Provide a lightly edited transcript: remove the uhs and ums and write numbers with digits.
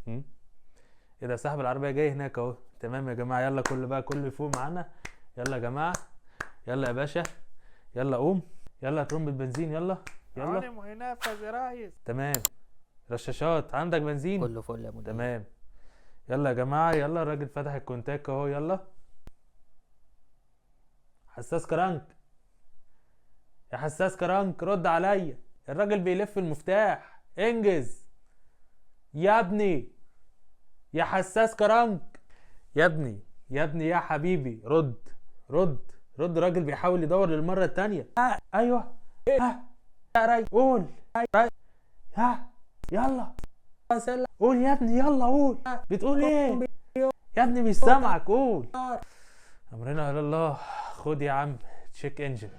ايه ده؟ صاحب العربية جاي هناك اهو. تمام يا جماعة، يلا كل بقى كله يفوق معانا. يلا يا جماعة، يلا يا باشا، يلا قوم، يلا ترمبة بنزين، يلا يلا. علم وينفذ يا ريس. تمام. رشاشات عندك بنزين؟ كله فل يا مدير. تمام. يلا يا جماعة، يلا الراجل فتح الكونتاك اهو. يلا حساس كرنك، يا حساس كرنك رد عليا، الراجل بيلف المفتاح، انجز يا ابني، يا حساس كرنك يا ابني، يا ابني يا حبيبي، رد رد رد. الراجل بيحاول يدور للمرة التانية. ايوه ها يا ري، قول ها، يلا قول يا ابني، يلا قول، بتقول ايه يا ابني؟ مش سامعك، قول. امرنا الى الله. خد يا عم check engine.